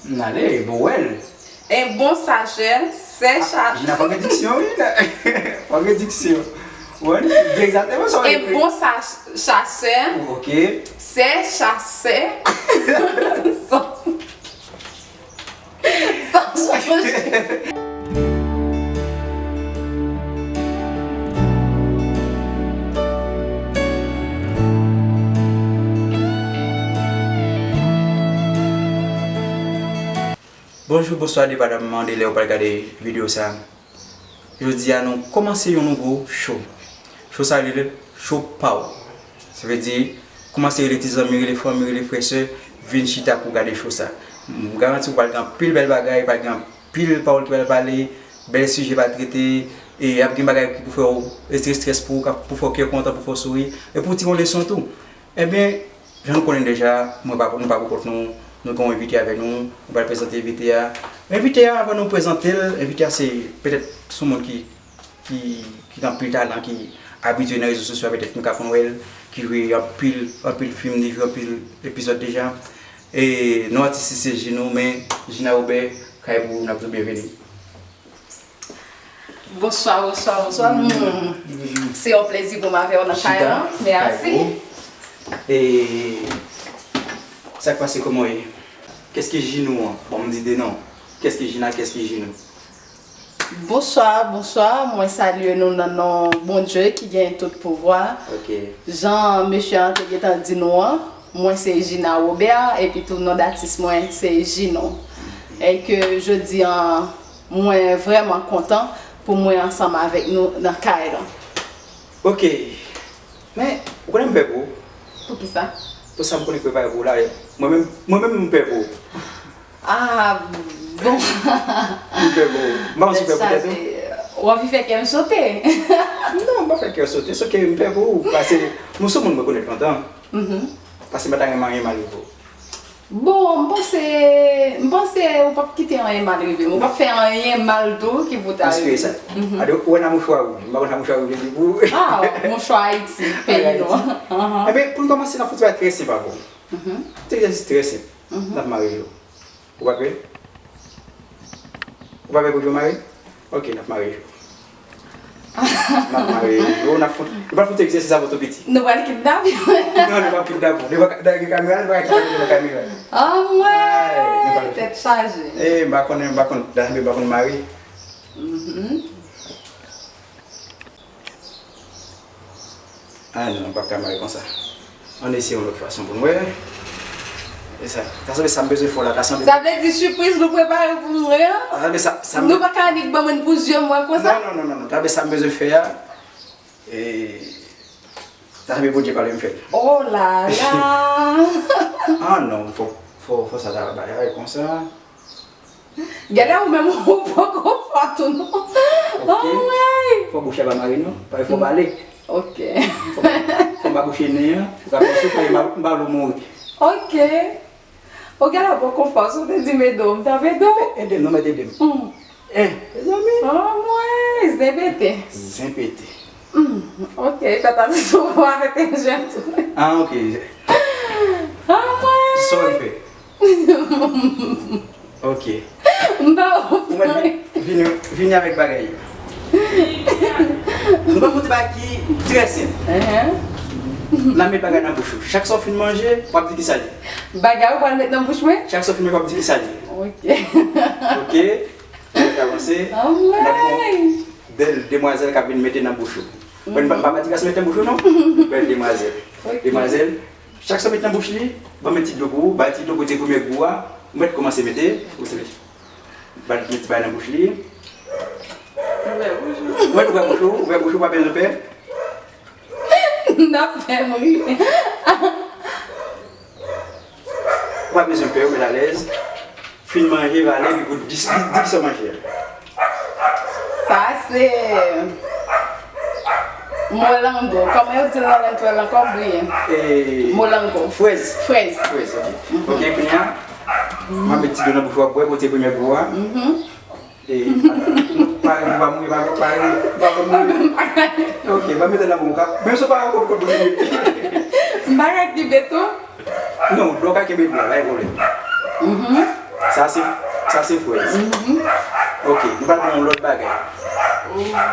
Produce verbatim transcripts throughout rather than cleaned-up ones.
N ale, bon, wèl. Un bon chasseur, c'est cha- Jina, pa gen diksyon, wi. Pa gen diksyon. Wè, di egzakteman sa w ekri. Un bon cha- chasseur, Ok. c'est chasser. Sans, sans changer. Bonjou, bonswa, depandaman de lè ou pral gade videyo sa. Jodi a, nou kòmanse yon nouvo cho. Cho sa rele Cho Pa W. Sa vle di, kòmanse rele ti zanmi, rele fanmi, rele frè, sè, vin chita pou gade cho sa. M garanti w pral gen anpil bèl bagay, pral gen anpil pawòl ki pral pale, bèl sijè pral trete, e ap gen bagay ki pou fè w retire estrès pou ou, pou fè w kè kontan, pou fè w souri, e pou w tire yon leson tou. Ebyen, jan nou konnen deja, mwen pa, nou pa pou kont nou, nou gen yon envite avè nou, nou pral prezante envite a. Envite a, anvan nou prezante l, envite a se petèt se yon moun ki, ki, ki gen anpil talan, ki abitye nan rezo sosyo a, petèt nou ka konn wè l, ki jwe anpil, anpil fim, li jwe anpil epizòd deja. E non atis li se Jino, men Jina Wobè, kay pou ou, n ap di w byenveni. Bonswa, bonswa, bonswa. Mm. Se yon plezi pou m avè w nan kay lan. Mèsi. E sa k pase, kòman w ye? Kèske Jino an? Bon, m di de non. Kèske Jina, kèske Jino? Bonswa, bonswa. Mwen salye nou nan non Bondye ki gen tout pouvwa. Ok. Jan mesye an te gentan di nou an, mwen se Jina Wobè, epi tou non datis mwen se Jino. E ke jodi an, mwen vrèman kontan pou mwen ansanm avèk nou nan kay lan. Ok. Men, ou konnen m pè pou ou. Poukisa? Pou sa m konnen k prepare pou ou la, mwen menm, mwen menm m pè pou ou. Ah, bon. M pè pou ou. M pa konn si w pè pou tèt ou. W anvi fè kè m sote? Non, m pa fè kè w sote, se ke m pè pou ou. Paske nou se moun mwen konèt lontan. Mhm. Paske m pa ta renmen anyen mal rive w. Bon, m panse, m panse ou p ap kite anyen mal rive m. Ou p ap fè anyen mal tou ki pou ta rive. Espere sa. Mhm. Ade, ou wè nan mouchwa, wi. M pa konn sa mouchwa wi vle di pou ou. Ah, mouchwa Ayiti, peyi nou. Ann Ayiti. Ahan. Ebyen, pou n kòmanse, n ap fè yon ti bagay trè senp avè w. Mhm. Ti egzèsis trè senp. Mhm. N ap mare yo. Ou pa pè? Ou pa pè pou yo mare? Ok, n ap mare yo. N ap mare yo, n ap fè, nou pral fè ti egzèsis avè w tou piti. Nou pral kidnape w. Non, nou p ap kidnape w. Nou pa ka, dèyè kamera, nou pa ka kidnape w dèyè kamera. Anmwey, tèt chaje. Eh, m pa konnen, m pa konn, dèyè m pa konn mare. Mhm. Ah non, m p ap ka mare konsa. Ann eseye yon lòt fason pou n wè. E sa, ta sanble sa m bezwen fè w la, ta sanble. Sa vle di sipriz nou prepare pou mwen an? Ta sanble sa, sa m. Nou pa ka annik ban mwen pou zye m wè konsa? Non, non, non, non, non. Ta sanble sa m bezwen fè a. E, ta sanble Bondye pale m fè l. Oh la la! Ah non, fò, fò, fò sa ta bay konsa. Genlè ou menm ou poko fò tou non. Ok. Anmwey! Fò bouch la pa mare non. Paske fò pale. Ok. Fò, fò m pa bouche nen an. Ou ka panse ke m ba, m ba ou mouri. Ok. Ou genlè poko fò, si w te di m ede w, m t ap ede w. Ede m non, mèt ede m. Hmm. Eh, mezanmi. Anmwey, zen pete. Zen pete. Hmm, ok, fè ta di sou pou avèk enjè tou. Ah, ok. Anmwey. Sa w fè? Ok. M pa konprann. Ou mèt vini, vini avèk bagay yo. Nou pral fè yon ti bagay ki trè senp. Ehe. N ap met bagay nan bouch ou. Chak sa w fin manje, w ap di ki sa l ye. Bagay ou pral met nan bouch mwen? Chak sa w fin manje, w ap di ki sa l ye. Ok. Ok? N ap avanse. Anmwey! N ap gen yon bèl demwazèl k ap vin mete nan bouch ou. Bon, m pa, m pa di gason mete nan bouch ou non. Bèl demwazèl. Ok. Demwazèl. Chak sa w met nan bouch li, ban m ti dlo pou ou, bay ti dlo pou te premye gou a. Ou mèt kòmanse mete, kòmanse mete. Bay ti bay nan bouch li. Ouvè bouch ou. Ou mèt ouvè bouch ou, ouvè bouch ou, pa bezwen pè. N ap fè m ri. Ou pa bezwen pè, ou mèt alèz. Fin manje, vale, epi pou di, di, di ki sa w manje a. Sa se molango. Kòman yo di l nan lang kreyòl ankò? M bliye. E, molango. Frèz. Frèz. Frèz, ok. Mhm. Ok, kounye a, m ap met ti dlo nan bouch ou, w ap bwè, pote premye gou a. Mhm. E, pare, nou pa mouri, pa, pare, pa mouri. Ok, pa mete nan bon ka. Menm si w pa ankò, w konn mouri. M pa ka kenbe tou? Non, dlo ka kenbe dlo, pa gen pwoblèm. Mhm. Sa se, sa se frèz. Mhm. Ok, nou pral pran yon lòt bagay.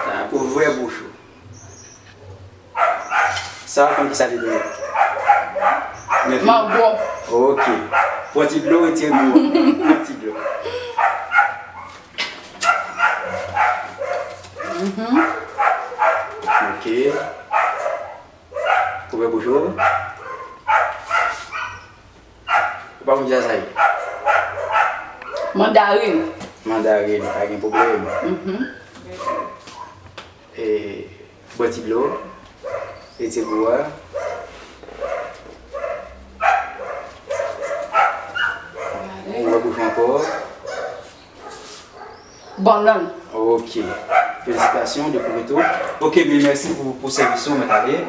Sa pou vrè bouch ou. Sa, konn ki sa li ye? Mango. Ok. Pran ti dlo, retire mango. Pran ti dlo. Mhm. Ok. Ouvè bouch ou. Ou pa konn ki sa sa ye? Mandarin. Mandarin, pa gen pwoblèm. Mhm. E, bwè ti dlo. Retire gou a. Ouvè bouch ou ankò. Bannann. Ok. Felisitasyon, dekouvri tou. Ok, mil mèsi pou, pou sèvis ou, mèt ale.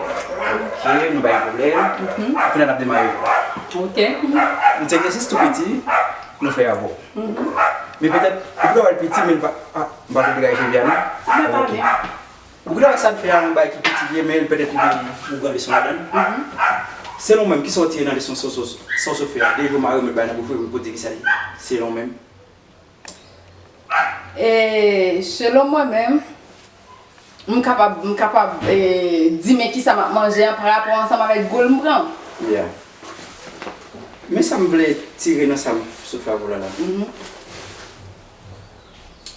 Ok, nou bay pwoblèm. Mhm. Kounye a n ap demare. Ok. Yon ti egzèsis tou piti, nou fè avè w. Mhm. Men petèt, ou ka wè l piti, men l pa, ah, m pa vle degaje cheve a, non? Ou ka wè sa n fè a, yon bagay ki piti, men l petèt li gen yon gran leson ladan l. Mhm. Selon mwen, kisa w tire nan leson sa w sot, sa w sot fè a? De jou mare, men bay nan bouch ou, epi pou di kisa l ye. Selon mwen. E, selon mwen menm, m kapab, m kapab, e, di men kisa m ap manje an parapò ansanm avèk gou l m pran. Yeah. Men sa m vle tire nan sa m sot fè avè w la la. Mhm.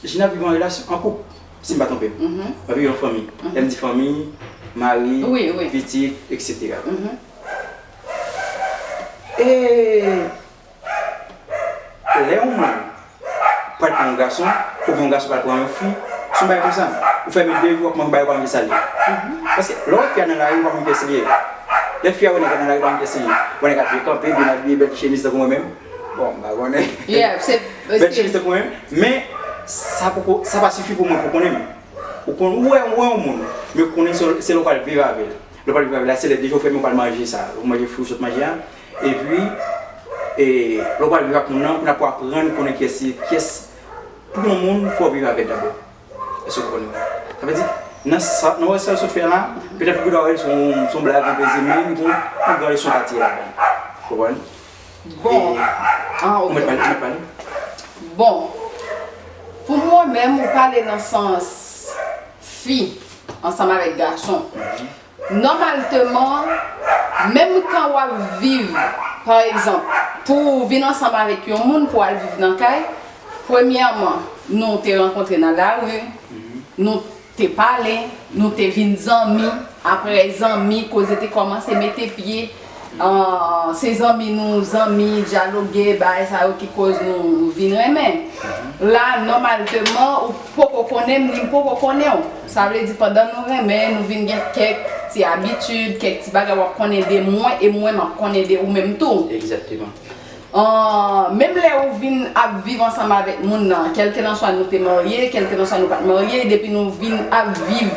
Jina ap viv an relasyon, an koup, si m pa twonpe m. Mhm. Ap viv an fanmi. Mhm. Lè m di fanmi, mari, wi, wi, pitit, etsetera. Mhm. E Lè yon moun pral pran yon gason, oubyen yon gason pral pran yon fi, se yon bagay konsa. Ou fèmen de jou, w ap manje bagay, ou pa konn kiyès li ye. Paske lè w wè fi a nan lari, ou pa konn kiyès li ye. Lè fi a wè nèg la nan lari, ou pa konn kiyès li ye. Wè nèg la byen kanpe, byen abiye, bèl ti chemiz tankou mwen menm. Bon, m pa konnen. Yeah, se, bèl ti chemiz tankou mwen menm. Men, sa poko, sa pa sifi pou mwen pou konnen m. Ou konn, ou wè, ou wè yon moun, men konnen se, se lè w pral viv avè l. Lè w pral viv avè l la, se lè deja w fè men w pral manje sa, ou manje fwi w sot manje a. Epi, e, lè w pral viv ak moun nan, kounye a pou aprann konnen kiyès se, kiyès, pou konnen yon moun, fò w viv avè l dabò. Èske w konprann mwen? Sa vle di, nan sa, nan wè sa w sot fè la, petèt pou w ta wè l se yon, se yon blag, yon plezi, men li gen yon, yon gran leson w ka tire ladan l. Ou konprann? Bon. E, ah, ok. Ou mèt pale, ou mèt pale. Bon. Pou mwen menm, ou pale nan sans fi ansanm avèk gason. Nòmalteman, menm kan w ap viv, pa egzanp, pou w vin ansanm avèk yon moun pou w al viv nan kay, premyèman, nou te rankontre nan lari, nou te pale, nou te vin zanmi, apre zanmi, koze te kòmanse mete pye, ah, se zanmi nou, zanmi, dyaloge, bagay sa yo ki koz nou vin renmen. La, nòmalteman, ou poko konnen m, ni m poko konnen w. Sa vle di, pandan nou renmen, nou vin gen kèk ti abitid, kèk ti bagay w ap konnen de mwen, e mwen m ap konnen de ou menm tou. Egzakteman. Ah, menm lè ou vin ap viv ansanm avèk moun nan, kèlkelanswa nou te marye, kèlkelanswa nou pa t marye, depi nou vin ap viv,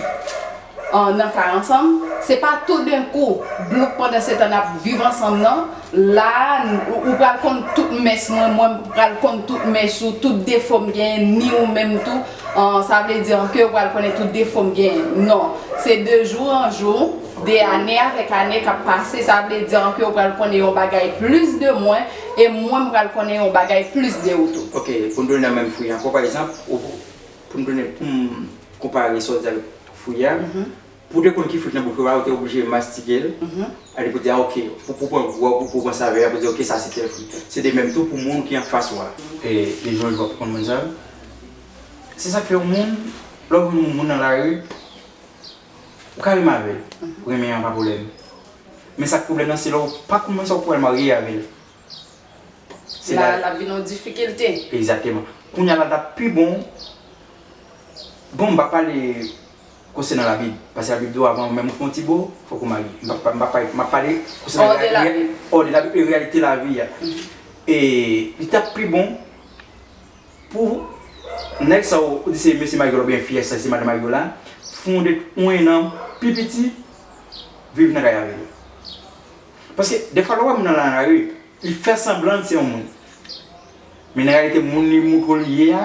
ah, nan kay ansanm, se pa toudenkou, blouk, pandan se tan n ap viv ansanm nan, la, ou, ou pral konn tout mès mwen, mwen pral konn tout mès ou, tout defo m genyen, ni ou menm tou. Ah, sa vle di ke ou pral konnen tout defo m genyen. Non. Se de jou an jou, de ane avèk ane k ap pase, sa vle di ke ou pral konnen yon bagay plis de mwen, e mwen m pral konnen yon bagay plis de ou tou. Ok, pou n tounen nan menm fwi an ankò, pa egzanp, ou, pou n tounen, pou m konpare sa w di avèk fwi a, pou w te konn ki fwi k nan bouch ou a, ou te oblije mastike l, epi pou w di, ah, ok, pou, pou w pran gou a, pou, pou w pran savè a, pou w di, ok, sa se tèl fwi. Se de menm tou pou moun ki anfas ou a. E, de jou an jou w ap konn moun sa yo. Se sa k fè yon moun, lè w jwenn yon moun nan lari, ou ka renmen avè l. Renmen an pa pwoblèm. Men sa k pwoblèm nan, se lè w pa konn moun sa w pral marye avè l. Se la, la, l ap vin yon difikilte. Egzakteman. Kounye a la, l t ap pi bon. Bon, m pa pale konsènan Labib, paske Labib di w avan menm ou fè yon ti bo, fòk ou marye. M pa, m pa, m pa pale konsènan hors de la Bible, e reyalite lavi a. E li t ap pi bon pou nèg sa ou, ou di se mesye marye w la oubyen fi sa se madanm marye w la, fè yon det yon ennan pi piti, viv nan kay avè l. Paske, defwa, lè w wè moun nan lari, li fè sanblan se yon moun. Men nan reyalite, moun li montre w li ye a,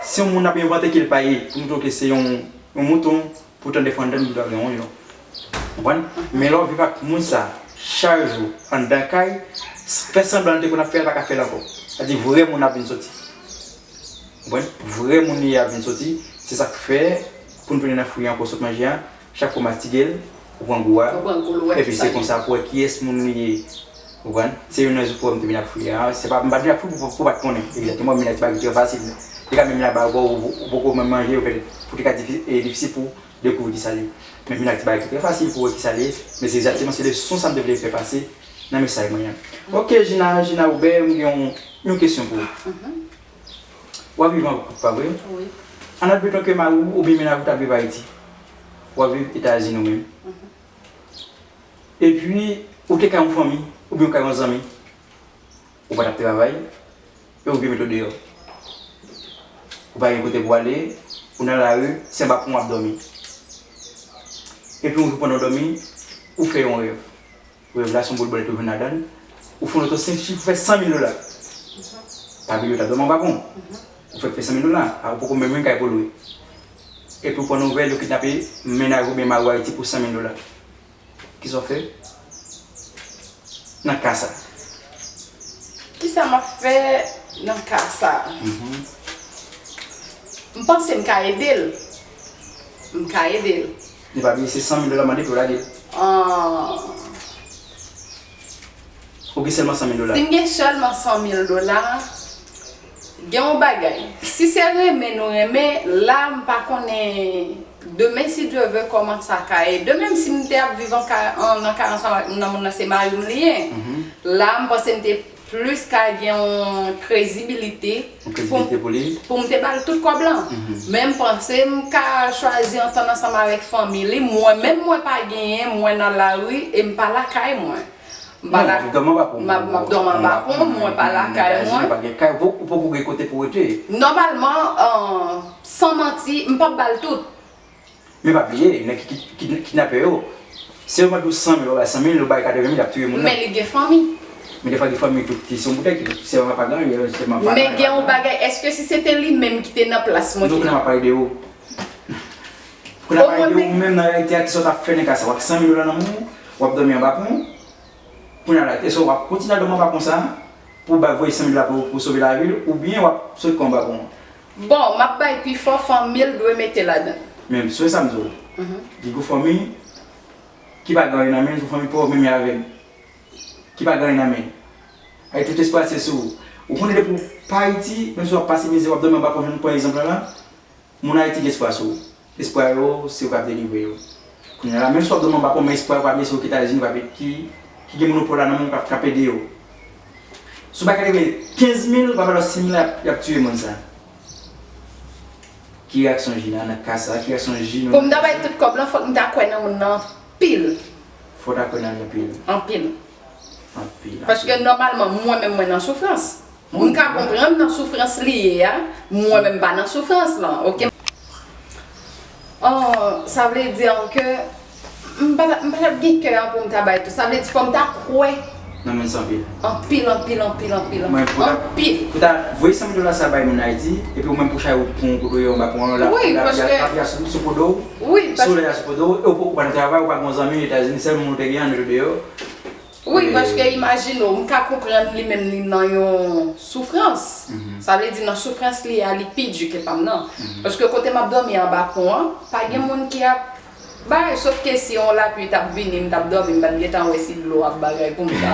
se yon moun l ap envante ke l pa ye, pou montre w ke se yon, yon mouton, poutan defwa anndan l li dwe gen yon lyon. Konprann? Men lè w viv ak moun sa, chak jou, anndan kay, fè sanblan l te konn ap fè, l pa ka fè l ankò. Sa di vrè moun ap vin soti. Ou konprann? Vrè moun li ye ap vin soti. Se sa k fè, pou n tounen nan fwi an ke w sot manje a, chak fwa w mastige l, ou pran gou a. Ou pran gou l, ou wè ki sa l ye. Epi se konsa pou w wè kiyès moun li ye. Ou konprann? Se youn nan rezon pou w wè m te vin ak fwi a. Se pa, m pa t vin ak fwi pou, pou, pou w pa t konnen. Egzakteman, m vin ak ti bagay ki trè fasil. Li ka menm la ba ou, ou, ou poko menm manje, ou pètèt, pou te ka difi-, e, difisil pou w dekouvri ki sa l ye. Men m vin ak ti bagay ki trè fasil pou w wè ki sa l ye. Men se egzakteman se leson sa m te vle fè pase nan mesaj mwen an. Oke, Gina, Gina Robert, m gen yon, yon kesyon pou ou. W ap viv an koup, pa vre? Wi. An admetan ke mari w oubyen mennaj ou t ap viv Ayiti. W ap viv Etazini ou menm. Epi, ou te kay yon fanmi, oubyen ou kay yon zanmi. Ou pa t ap travay, e ou vin met ou deyò. Ou pa gen kote pou w ale, ou nan lari, se anba pon w ap dòmi. Epi yon jou pandan w dòmi, ou fè yon rèv. Rèv la se yon boul bòlèt ou jwenn ladan l, ou fè yon loto senk chif, ou fè san mil dola. Pa bliye ou t ap dòmi anba pon. Ou fèk fè san mil dola, a ou poko menm jwenn kay pou w lwe. Epi ou pran nouvèl yo kidnape mennaj ou oubyen mari w Ayiti pou san mil dola. Kisa w fè nan ka sa? Kisa m ap fè nan ka sa? M panse m ka ede l. M ka ede l. Men pa bliye se san mil dola mande pou yo lage l. Ah. Ou gen sèlman san mil dola. Si m gen sèlman san mil dola, gen yon bagay. Si se renmen nou renmen, la m pa konnen demen si Dye vle kòman sa ka ye. Demen si m te ap viv an ka-, an, nan kay ansanm ak nan moun nan se mari m li ye. La m panse m te plis ka gen yon krezibilite. Yon krezibilite pou li. Pou m te ba l tout kòb lan. Men m panse m ka chwazi antann ansanm avèk fanmi li. Mwen menm mwen pa genyen, mwen nan lari e m pa lakay mwen. M pa la, m ap dòmi anba pon, m ap dòmi anba pon, mwen pa lakay mwen. Ou pa gen kay, ou poko gen kote pou w rete. Nòmalman, san manti, m p ap ba l tout. Men pa bliye, nèg ki kidnapè yo, si yo mande w san mil, ou bay san mil, ou bay katrèven mil, l ap tiye moun nan. Men li gen fanmi. Men defwa gen fanmi tou ki se yon boutèy, ki se yon rapagan, se yon rapagan. Men gen yon bagay, èske si se te li menm ki te nan plas mwen, nou konnen m ap pale de ou. Konnen m ap pale de ou menm nan reyalite a, kisa w t ap fè nan ka sa? W ak san mil dola nan men w, w ap dòmi anba pon. Kounye a la, èske w ap kontinye ap dòmi anba pon sa pou w bay voye san mil dola pou, pou sove lavi l, oubyen w ap sot kò anba pon an? Bon, m ap bay pifò fanmi l dwe mete ladan l. Men, sonje sa m di w. Li gon fanmi ki pa gen anyen nan men l, gon fanmi pòv menm jan avè l, ki pa gen anyen nan men l. Ay, tout espwa se sou ou. Ou konnen depi w pa Ayiti, menm si w ap pase mizè, w ap dòmi anba pon, jan nou pran egzanp lan la, moun Ayiti gen espwa sou ou. Espwa yo, se ou k ap delivre yo. Kounye a la, menm si w ap dòmi anba pon, men espwa yo pa bliye se ou ki Etazini, ki, ki gen monopòl la nan men w, k ap, k ap ede yo. Si w bay katrèvenkenz mil, w pa ba yo sis mil, y ap, y ap tiye moun sa. Ki reyaksyon Gina nan ka sa? Ki reyaksyon Gina nan ka sa? Pou m ta bay tout kòb lan, fòk m ta kwè nan moun nan anpil. Fò w ta kwè nan li anpil. Anpil. Anpil, anpil. Paske nòmalman, mwen menm mwen nan soufrans. M ka konprann nan soufrans li ye a, mwen menm m pa nan soufrans lan, oke? Oh, sa vle di ke m pa t, m pa t ap gen kè an pou m ta bay tou. Sa vle di fò m ta kwè. Nan moun sa anpil. Anpil, anpil, anpil, anpil, anpil. Pou ta voye san mil dola sa bay moun Ayiti, epi ou menm pou chaje ou pran yon kote ou ye anba pon an, la, wi, la, paske la, lapli a sou, sou po do w, wi, solèy a sou po do w, e ou pa nan travay, ou pa gen yon zanmi Etazini, sèl moun ou te gen an, nou te deyò. Wi, paske imajine w, m ka konprann li menm li nan yon soufrans. Sa vle di nan soufrans li a, li pi di ke pa m nan. Paske kote m ap dòmi anba pon an, pa gen moun ki ap bay, sof ke si yon lapli t ap vini, m t ap dòmi, m pa t gentan wè si dlo ap bagay pou m ta,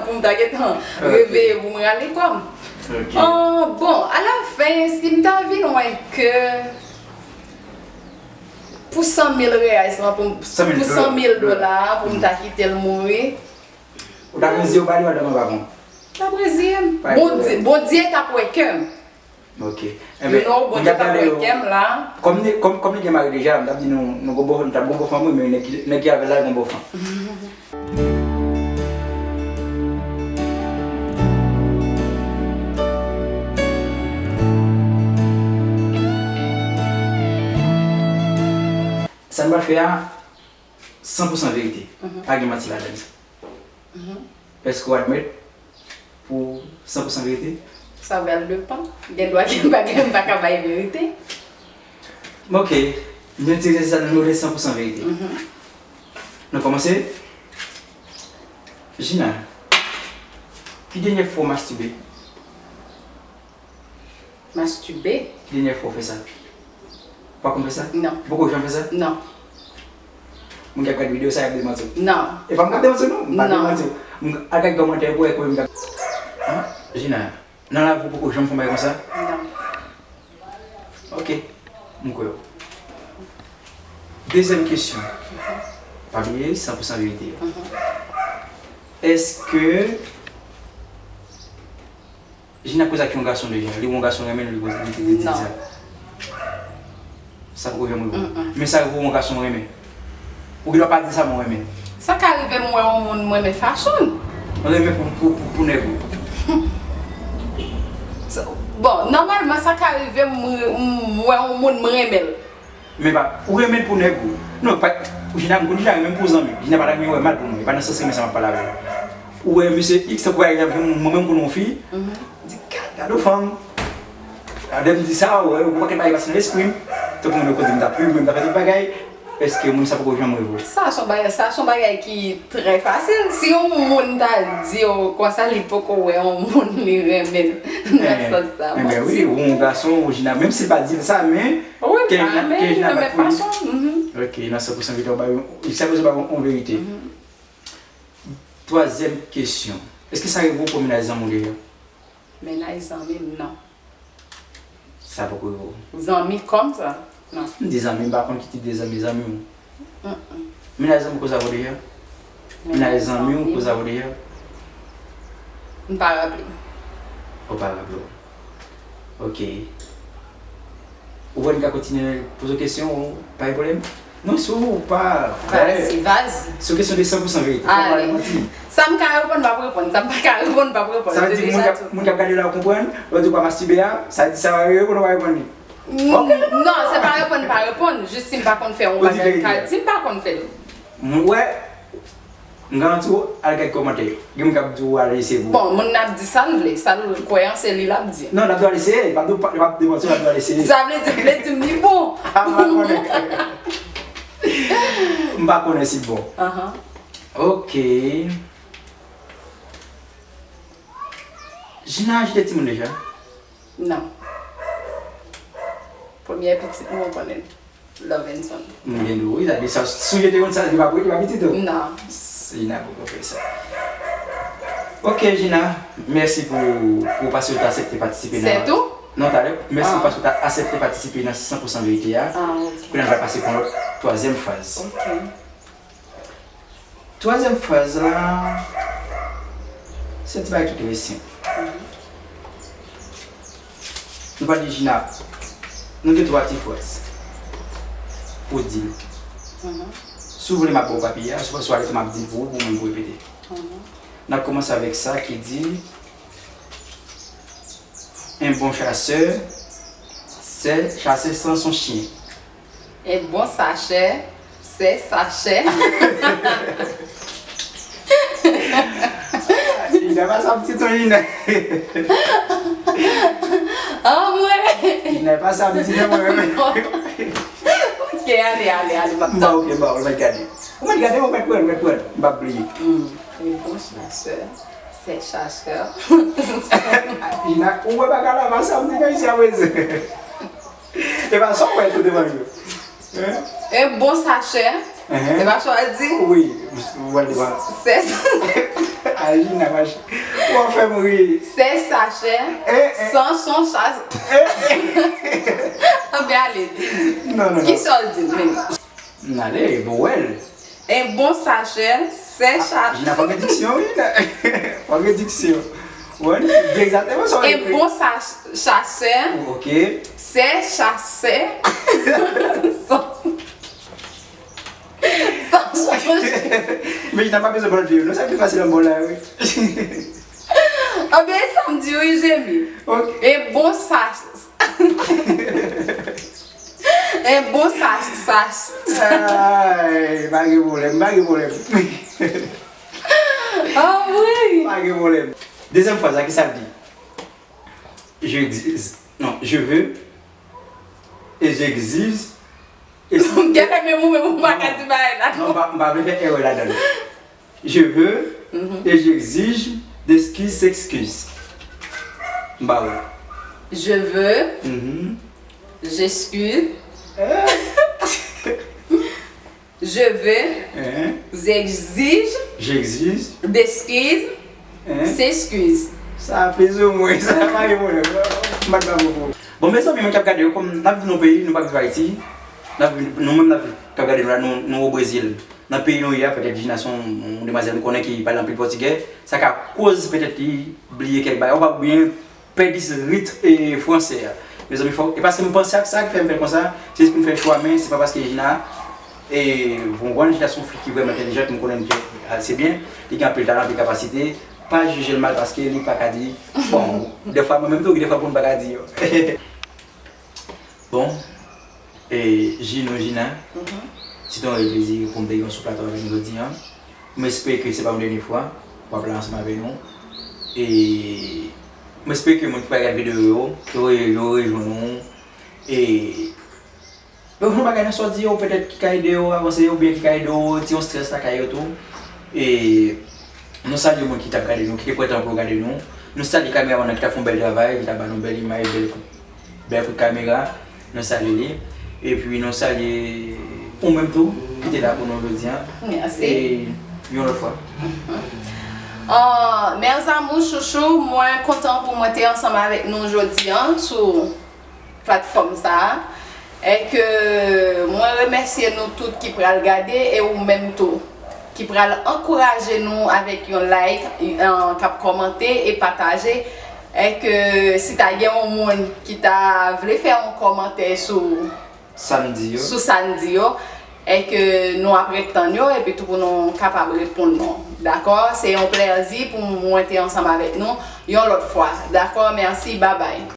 pou m ta gentan reveye pou m rale kò m. Bon, alafen, si m ta vin wè ke pou san mil reyal lan, pou, pou san mil dola, pou m ta kite l mouri. Ou t ap reziye w ba li, w ap dòmi anba pon? M t ap reziye m. Bondye, Bondye t ap wè kè m. Ok. Enben, you know, Bondye t ap wè kè m la. Kòm li, kòm, kòm li gen mari deja, m t ap di nou, nou gon bò, nou t ap gon bò fanm, wi, men nèg ki, nèg ki avè l la, gon bò fanm. Sa n pral fè a, san pou san verite. Pa gen manti ladan l. Èske w admèt pou san pou san verite? Sa pral depann. Gen dwa gen bagay m pa ka bay verite. Ok. Nou tire sa nan nou de san pou san verite. Nou kòmanse? Gina. Ki dènyè fwa w mastibe? Mastibe? Ki dènyè fwa w fè sa? Ou pa konn fè sa? Non. Ou poko janm fè sa? Non. Moun ki ap gade videyo sa y ap demanti w. Non. E pa m k ap demanti w non, m pa Non. demanti w. M al gade kòmantè pou wè kòman m k ap. Hein? Jina, nan lavi w poko janm fè yon bagay konsa? Non. Ok, m kwè w. Dezyèm kesyon. Pa bliye, san pou san verite yo. Èske Jina koze ak yon gason deja, li wè yon gason renmen l, li koze, li te di Non. sa. Sa poko janm rive w. Men sa rive w, yon gason renmen. Ou gen dwa pa di sa, mwen renmen. Sa ka rive m wè yon moun m renmen fason l. Mwen renmen pou, pou, pou, pou nèg ou. Bon, nòmalman, sa ka rive m, m wè yon moun m renmen l. Men pa, ou renmen l pou nèg ou. Non, pa, Jina, m konn Jina renmen m pou zanmi. Jina pa ta gen wè mal pou mwen. E pa nan sans renmen sa m ap pale avè w. Ou wè mesye X, tankou pa egzanp, mwen menm m konn yon fi, m di, gad, gad yon fanm. Lè m di sa, ou wè, yon pakèt bagay pase nan lespri m. Tankou mwen, mwen konn di m ta pli, mwen m ta fè tout bagay. Èske moun sa poko janm rive w? Sa se yon bagay, sa se yon bagay ki trè fasil. Si yon moun ta di w konsa li poko wè yon moun li renmen l nan sans sa, Enben wi, ou yon gason, ou Jina, menm si l pa di l sa, men Wi, Ke pa Jina- men ke Jina nan bat men pou li. Fason. Mhm. Ok, nan sans pou san verite, ou ba yon, sa pou sa ba yon, yon verite. Twazyèm kesyon. Èske sa rive w pran mennaj zanmi w deja? Mennaj zanmi m, non. Sa poko rive w. Zanmi kòm sa? Non. M di zanmi, m pa konn ki tip de zanmi, zanmi w. Mm-mm. Mennaj zanmi w koze avè w deja? Mennaj zanmi w koze avè w deja? M pa raple m. Ou pa raple w. Ok. Ou vle m ka kontinye poze w kesyon, ou pa gen pwoblèm? Non, si w pa. Vazi, vazi. Se yon kesyon de san pou san verite. Fò w pa Ale. Manti. Sa m ka reponn, m ap reponn. Sa m pa ka reponn, m ap reponn. Sa vle di moun k ap, moun k ap gade la w konprann, lè w di w pa mastibe a, sa vle di sa w reponn ou pa reponn li. Ok. Non, se pa reponn, pa reponn. Jis si m pa konn fè yon Ou di bagay, m ka verite. Di m pa konn fè l. Mwen wè, m garanti w, al gade kòmantè yo. Gen moun k ap di w al eseye pou. Bon, moun nan ap di sa l vle, sa l kwè an se li l ap di. Non, l ap di w al eseye, l ap di w pa, l ap demanti w, l ap di w al eseye. Sa vle di, vle di m li bon. Ah, m pa konnen. M pa konnen si l bon. Ahan. Ok. Jina jete timoun deja? Non. Premyè pitit mwen konnen. Lovenson. M gen dou, wi, sa, sa, si w jete youn, sa, li pa pou, li pa pitit ou? Non. Jina poko fè sa. Ok, Jina, mèsi pou, pou pase w ta aksepte patisipe nan. Se tou? Non, talè. Mèsi pou Ah. pase w ta aksepte patisipe nan san pou san verite a. Ah, ok. Kounye a n pral pase pou yon lòt twazyèm faz. Ok. Twazyèm faz la, se ti bagay ki trè senp. Nou pral di Jina, nou gen twa ti fraz pou w di l. Mhm. Si w vle, m ap ba w papye a, swa, swa lè m ap di l pou ou, pou mwen pou repete. Mhm. N ap kòmanse avèk sa ki di, un bon chasseur, c'est chasser sans son chien. Un bon sachè, se sachè. Jina pa sa m di non, Jina. Anmwe. Jina pa sa m di non, mwen. Ok, ale, ale, ale, m ap M ba, ok, m ba, ou mèt gade. Ou mèt gade, ou mèt pran, ou mèt pran. M pa bliye. Hmm, un bon chasseur, c'est chasseur. Jina, ou wè bagay la, pa sa m di non, isi a mwen. E pa sa w wè tou devan yo. Hein? Un bon sachè. Hein? Se pa sa w di? Wi, w wè devan. Se Ay, Jina, mache. Ou ap fè m ri. Se sachè. Eh, eh. Sans son chas. Eh, eh. Anben ale, di m. Non, non, non. Kisa w di m menm? N ale, bon, wè l. Un bon sachè, se cha... Jina, fò gen diksyon, wi. Fò gen diksyon. Wè, di egzakteman sa w Un ekri. Bon sach- chasseur, Ok. se chasseur. Sans son chien. Men Jina pa bezwen ban l vye, non, sa pi fasil an bon la, wi. Anben, sa m di, wi, Jemi. Ok. Un bon sach... Un bon sach... sach... Ay, pa gen pwoblèm, pa gen pwoblèm. Ah wi. Pa gen pwoblèm. Dezyèm fraz la, ki sa l di? Je exige. Non, je veux. Et j'exige. Et si... Genlè menm ou menm ou pa ka di bagay la. Non, m pa, m pa vle fè erè ladan l. Je veux et j'exige D'excuses, s'excuse. M ba ou. Je veux, Mhm. j'excuse, je veux, Hein? j'exige, J'exige. d'excuse, Hein? s'excuse. Sa plizoumwen, sa pa gen pwoblèm. M pa t ba ou pou. Bon, mezanmi, moun k ap gade yo, kòm n ap viv nan yon peyi, nou pa viv Ayiti. N ap viv, nou menm n ap viv, k ap gade nou la, nou, nou o Brezil. Nan peyi nou ye a, petèt Gina se yon, yon demwazèl m konnen ki pale anpil pòtigè. Sa ka koz petèt li bliye kèk bagay. Ou pa byen pèdi rit e franse a. Mezanmi, fòk, e paske m panse ak sa ki fè m fè l konsa, se jis pou m fè chwa, men se pa paske Gina e bon, bon, Gina se yon fi ki vrèman entèlijan, ki m konnen l ase byen, li gen anpil talan, anpil kapasite, pa jije l mal paske li pa ka di, bon, dèfwa mwen menm tou, gen dèfwa pou m pa ka di yo. Bon, e, Gina, Gina, se te yon rèl plezi pou m te gen w sou plato avèk nou jodi a. M espere ke se pa yon dènye fwa w ap la ansanm avèk nou. E m espere ke moun ki pral gade videyo yo, yo re- yo rejwenn ou. E yo jwenn bagay nan sa w di yo, petèt ki ka ede yo avanse, oubyen ki ka ede yo retire yon estrès lakay yo tou. E nou salye moun ki t ap gade nou, ki te pran tan pou yo gade nou. Nou salye kameramann nan ki t ap fè yon bèl travay, ki t ap ba nou bèl imaj, bèl kout, bèl kout kamera. Nou salye li. Epi nou salye ou menm tou, ki te la pou nou jodi a. Mèsi. E yon lòt fwa. Uh, mes amours chouchou, mwen kontan pou mwen te ansanm avèk nou jodi a sou platfòm sa a. E ke mwen remèsye nou tout ki pral gade e ou menm tou ki pral ankouraje nou avèk yon like, uh, k ap kòmante e pataje. E ke si ta gen yon moun ki ta vle fè yon kòmantè sou Sa m di yo. sou sa n di yo, e ke nou ap ret tann yo, epi tou pou nou kapab reponn nou. Dakò? Se yon plèzi pou mwen te ansanm avèk nou yon lòt fwa. Dakò? Mèsi, babay.